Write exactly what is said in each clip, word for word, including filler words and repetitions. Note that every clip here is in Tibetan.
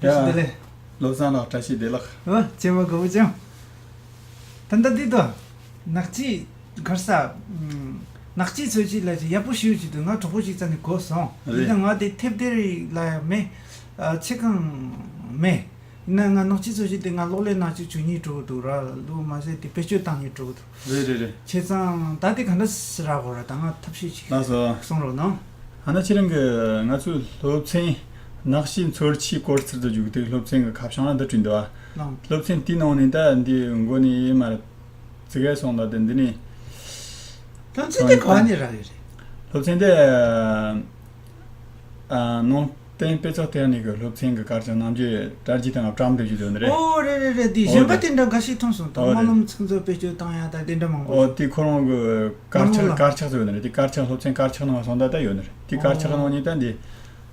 བཀྲ་ཤིས་བདེ་ལེགས། བློ་བཟང་ལགས། བཀྲ་ཤིས་བདེ་ལེགས། ཨོ། ཅེ་མ་གོ་བོ་ཅང་། ད་ལྟ་འདི་དོ། ནག་ཅི་གར་ས། ཨམ། ནག་ཅི་ཚོད་ཅིག་ལ་ཅིག་ཡག་པོ་ཞུ་ཅིག་འདུག་ང་གྲོགས་པོ་ཞིག་རྩ་ནས་གོ་སོང་། རེད། ཡིན་ན་ང་དེ་ཐེབས་དེ་རིགས་ལ་ཡང་མེད། ཨ། ཚེ་གང་མེད། ཡིན་ན་ང་ནག་ཅི་ཚོད་ཅིག་དེ་ང་གློག་ཀླད་ནང་ཅིག་བཅུག་སྙིང་བྲོ་གི་འདུག་ར། ལུ་མ་ཟད་དེ་བེད་སྤྱོད་བཏང་སྙིང་བྲོ་གི་འདུག་རེད་རེད་རེད། བྱས་ཙང་ད་དེ་ག་འདྲ་སེ་རག་གོ་ར། ད་ང་ཐབས་ཤེས་ཅིག་ལགས་སོ། གསུང་རོགས་གནང་། ཨ་ནི་ཁྱེད་རང་གི་ང་ཚོའི་སློབ་ཚན་ནག་ཅི་འཚོལ་ཆེད་སྐོར་ཚུལ་དུ་བརྗོད་དེ་སློབ་ཚན་གྱི་ཁ་བྱང་ལ་འདི་བྲིས་འདུག་ཨ། ལགས། སློབ་ཚན་དེའི་ནང་ནས་ད་འདི་མགོ་ནས་ཡིན་མ་རེད། ཙི་གེ་སོང་ད་དེ་འདི་ནས། སློབ་ཚན་དེ་ག་ནས་རག་ཡོད་རེད། སློབ་ཚན་དེ། ཨ། ནང་བསྟན་དཔེ་ཚོགས་དེ་ནས་གི་སློབ་ཚན་གྱི་དཀར་ཆག་རྣམ་འབྱེད་དྲ་རྒྱའི་སྟེང་ལ་བཀྲམ་སྟེ་བཞུགས་ཡོད་ནི་རེད། ཨོ་རེད་རེད་རེད། འདི་ཨོ་གཞན་པ་རེད། དེ་འདྲ་འགའ་ཞིག་མཐོང་སོང་། ད་ཨོ་རྨོ་རེད། ལམ་ཚིག་མཛོད་བེད་སྤྱོད་བཏང་ཡ་ད་དེ་འདྲ་མང་པོ། ཨོ་དེ་ཁོ་རང་གི་དཀར་ཆག་ནང་ལ། དཀར་ཆག་ཚོ་ཡོད་ནི་རེད། དེ་དཀར་ཆག་སློབ་ཚན་དཀར་ཆག་ནང་སོང་ད་ད་ཡོད་ནི་རེད། དེ་དཀར་ཆག་ནང་ཨོ་ནས་ད་འདི་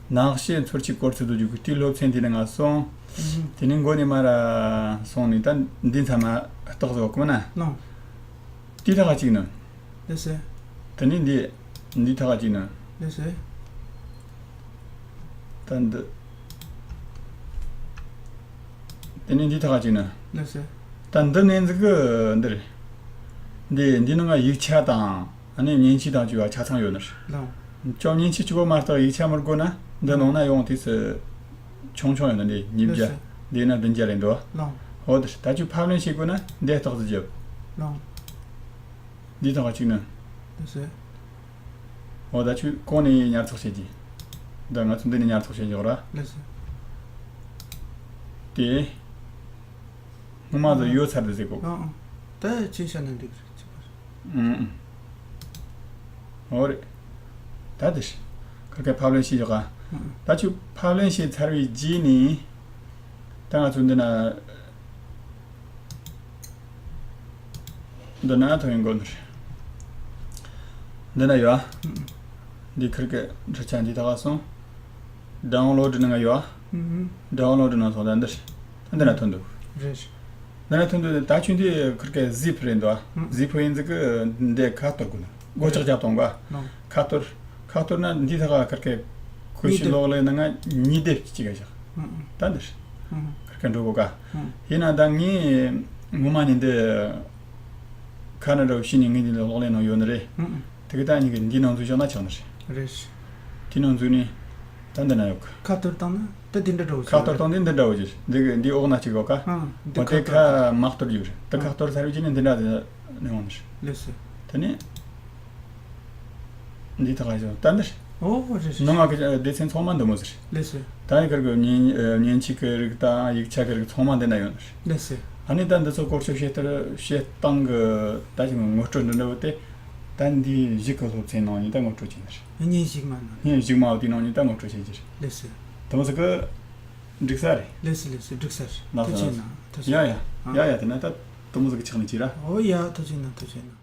ནག་ཅི་འཚོལ་ཆེད་སྐོར་ཚུལ་དུ་བརྗོད་གི་དེ་སློབ་ཚན་དེ་ནས་ང་སོང་། ཨུ་ཧུ། དེ་ནས་མགོ་ནས་མར་སོང་ནས་ད་འདི་མཚམས་མ་རྟགས་བཟོ་གི་མིན་ན། ལགས། དེ་ཐག་གཅིག་ནི། ལགས་སོ། དེ་ནས་འདི། འདི་ཐག་གཅིག་ནི། ལགས་སོ། ད་འདི། དེ་ནས་འདི་ཐག་གཅིག་ནི། ལགས་སོ། ད་འདི་ནས་འཛི་གི་འདི་རེད། འདི་འདི་ནང་ང་ཡིག་ཆ་དང་ཨ་ནི་མཉེན་ཆས་དང་བཅས་པ་ཆ་ཚང་ཡོད་ནི་རེད། ལགས། ཅོ་མཉེན་ཆས་གཅིག་པོ་མ་གཏོགས་ཡིག་ཆ་མི་དགོས་ན་འདི་ནང་ན་ཡོང་དུས་སུ་ཆུང་ཆུང་ཡོད་ནི་འདི་ཉིས་བརྒྱ། ལགས་སོ། འདི་ན་བདུན་བརྒྱ་རེད་འདུག་ལགས། འོ་དེ་ད་ཅིག་ཕབ་ལེན་བྱེད་དགོས་ན་འདི་རྟགས་སུ་བརྒྱབ། ལགས། འདི་ཐག་གཅིག་ནི། ལགས་སོ། འོ་ད་ཁྱོད་གོང་ནས་ཉར་ཚགས་བྱེད་ཀྱི། ད་ང་ཚོ་འདི་ནས་ཉར་ཚགས་བྱེད་ཀྱི་ར། ལགས་སོ། དེ། སྔོན་མ་ཚོ་ཡོད་ཚར་དུ་ཟེར་གོ། ཨང་། ཨང་། ད་ཅི་བྱ་ན་འགྲིག་རེད་ཅི་པར། ཨང་། འོ་རེད། ད་དེ་ཁ་སྐད་ཕབ་ལེན་བྱེད་ཀྱི་ག་ཨང་། ད་ཁྱོད་ཕབ་ལེན་བྱས་ཚར་བའི་རྗེས་ནས། ད་ང་ཚོ་འདི་ན། འདི་ན་ཐོན་ཡོང་གོ་ནི་རེད། འདི་ན་ཡོད་ཨ། འདི་ཁིར་ཀའི་འཕྲུལ་ཆས་འདི་ད་ག་སོང་། ཌའུན་ལོཌ་ནང་ཡོད་ཨ། ཌའུན་ལོཌ་ནང་སོང་ད་འདི་རེད། འདི་ན་ཐོན་འདུག་རེད། འདི་ན་ཐོན་འདུག་ད་ཁྱོད་འདི་ཁིར་ཀའི་ཟིབ་རེད་འདུག་ཨ། ཟིབ་ཡིན་ཟིག་གི་འདི་ཁ་གཏོར་དགོས་ནི། སྒོ་ལྕགས་རྒྱབ་གཏོང་ག་ཁ་གཏོར། ཁ་གཏོར་ན་འདི་ད་ག་ཁིར་ཀའི་ཁོ་ཤི་གློག་ཀླད་ནང་ང་ཉིས་དེབ་གཅིག་ག་བཞག་ད་འདི་རེད། ཁིར་ཀ་འགྲོ་གོ་ག་ཡིན་ན་ད་ངས་ངོ་མ་ནི་འདི་ཁ་ན་འདྲ་བོ་ཤི་ནས་ངས་འདི་ལ་གློག་ཀླད་ནང་ཡོད་ནི་རེད། དེ་གི་ད་ཉིད་ཀྱི་འདི་ནང་འཛུལ་བཞག་ན་ཆགས་ནི་རེད། རེད། དེ་ནང་འཛུལ་ནས་ད་འདི་ན་ཡོད་གི་ཁ་གཏོར་བཏང་ན་ད་འདི་འདྲ་འདྲ་བོ་ཁ་གཏོར་བཏང་འདི་འདི་འདྲ་བོ་ཅིག་འདི་གི་འདི་འོག་ན་གཅིག་ཡོད་ག་འོ་དེ་ཁ་མ་གཏོར་རྒྱུ་རེད། ད་ཁ་གཏོར་ཚར་བའི་རྗེས་ནས་འདི་འདྲ་ནས་འོང་ནི་རེད། ལགས་སོ། དེ་ནས། འདི་ཐག་ཆོད་ད་འདིར། ཨོ་རེད་རེད། ནང་ང་གི་སྡེ་ཚན་ཚང་མ་འདི་མོ་ཟེར། ལགས་སོ། ད་ཡི་གར་གི་མཉེན་མཉེན་ཆས་ཀྱི་རིགས་དང་ཡིག་ཆ་གི་རིགས་ཚང་མ་འདི་ན་ཡོད་ནི་རེད། ལགས་སོ། ཨ་ནི་ད་འདི་ཚོ་བཀོལ་སྤྱོད་བྱེད་སྟངས་བྱེད་སྟངས་གི་ད་ཅིག་ངོ་སྤྲོད་འདི་འདྲ་བོ་དེ་ད་འདི་གཞུག་གི་སློབ་ཚན་ནང་ནས་ད་ངོ་སྤྲོད་བྱེད་ནི་རེད། བརྙན་གཞུག་མ་ནང་། བརྙན་གཞུག་མའོ་དེ་ནང་ནས་ད་ངོ་སྤྲོད་བྱེད་རྒྱུ་རེད། ལགས་སོ། དེ་མོ་ཟིག་གི་འགྲིག་ས་རེད། ལགས་སོ་ལགས་སོ་འགྲིག་ས་རེད། ལགས་ཐུགས་རྗེ་གནང་། ཐུགས་རྗེ་ཡ་ཡ་གནང་། ཡ་ཡ་དེ་ན་ད་དེ་མོ་ཟིག་གི་ཆགས་ནས་ཅི་ར། ཨོ་ཡ་ཐུགས་རྗེ་གནང་། ཐུགས་རྗེ་གནང་།